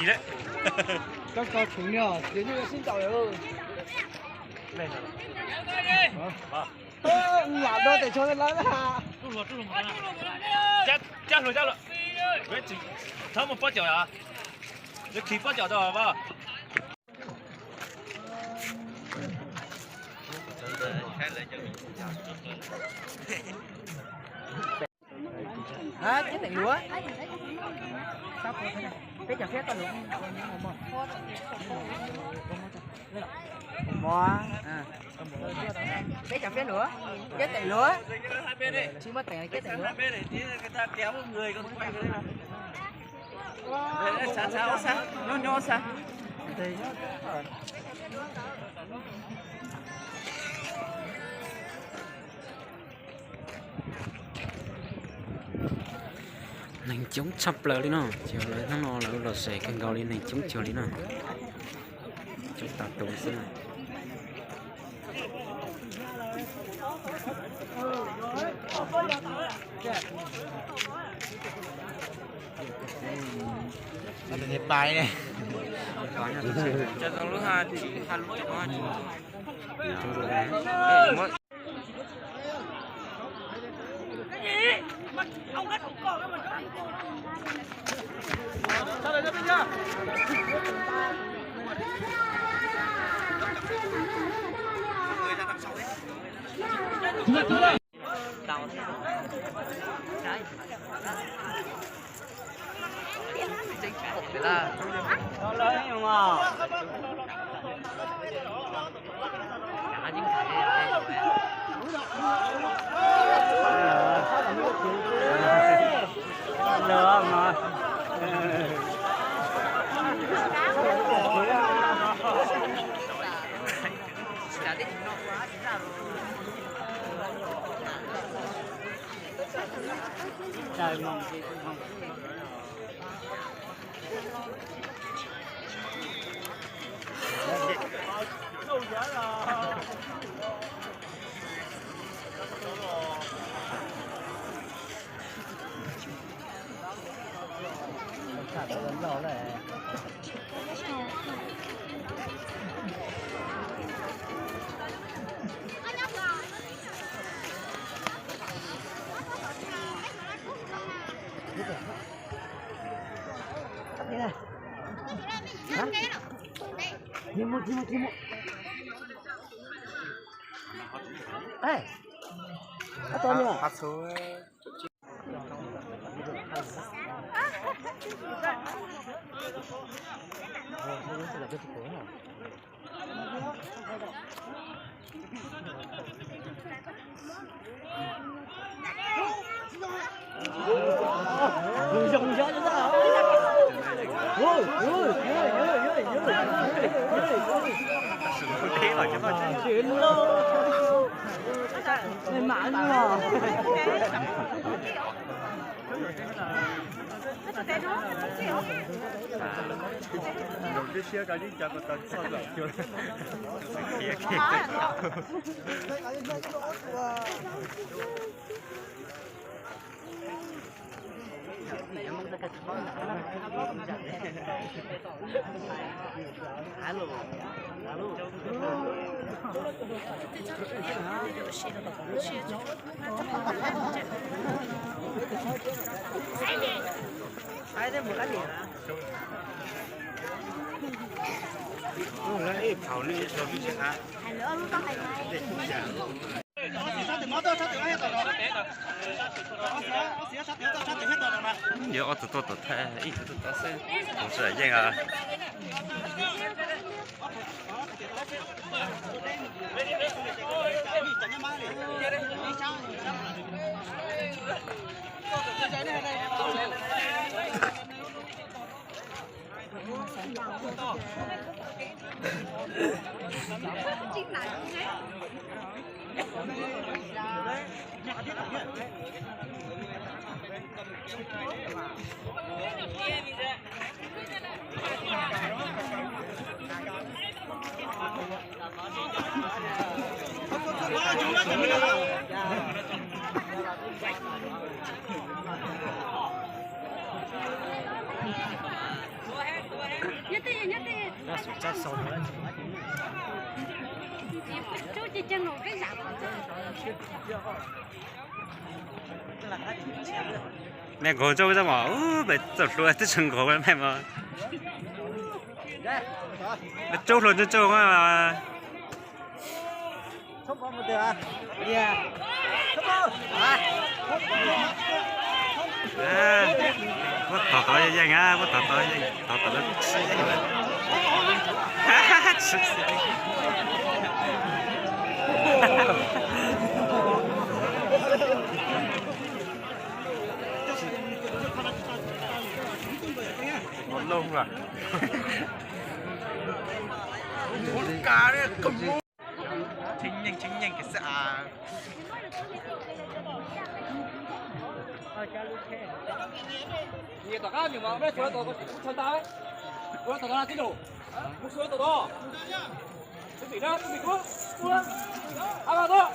Koj koj tseem niag ces yeej sib ntaus lawm. Lam do tes tsho lawm. Cab hluas cab hluas. Txhob mus pob caum os. Yuav khi pob caum tau os. Cab teem luav. Peb cov fiab toj luav. Mov. Peb cov fiab luav. Cab teem luav. Tsis muaj teem cab teem luav. Neeg coob tshaj plaws li no, ces lawv hnub no lawv los sem kawg nkaus li, neeg coob cuag li no. Coob tas tus xwb na. Yuav ob tug tuaj tom thawj, ib tug tuaj tom xwb, tus tsis yeej os. Mej nkaug ntsooj zoj mog, mej txawj hlua twb tseem nkaug mej mog. Tsob hlua ntsooj ntsooj. Muab tog tod yeej, muab tog tod yeej, tog tod tsis yeej lawm. Ua loog lawm. Tseem nyeej, tseem nyeej kiag xwb as. Nyias tom qab nyias mas, sawv daws, sawv daws na tij laug, mus sawv daws tom no. Tus tim na, tus tim kub, kub na. Ab, ab, ab.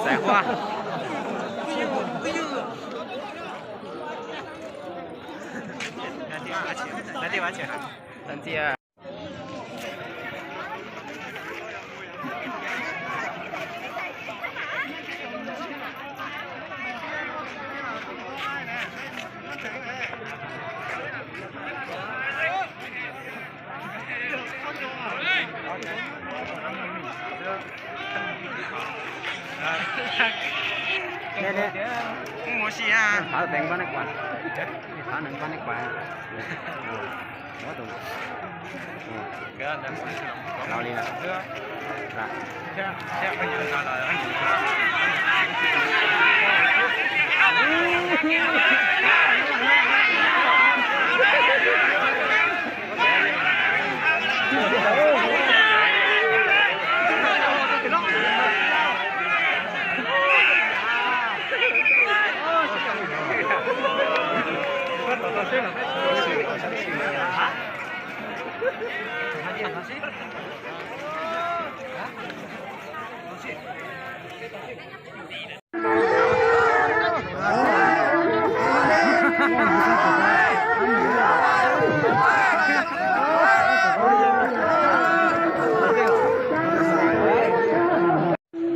Xaiv quaj. Ntxias. Tháo teng pab neb quas, tháo neb pab neb quas. Ua tus, los li na.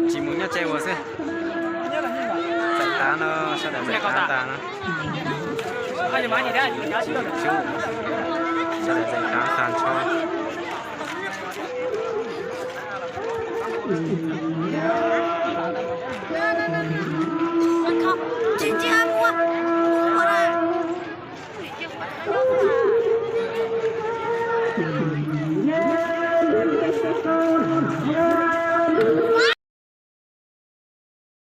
Tsis mus nyob tsev ua xwb. Txais tav no, sawv daws txais tav tas no. Sawv daws txais tav tas ntsho.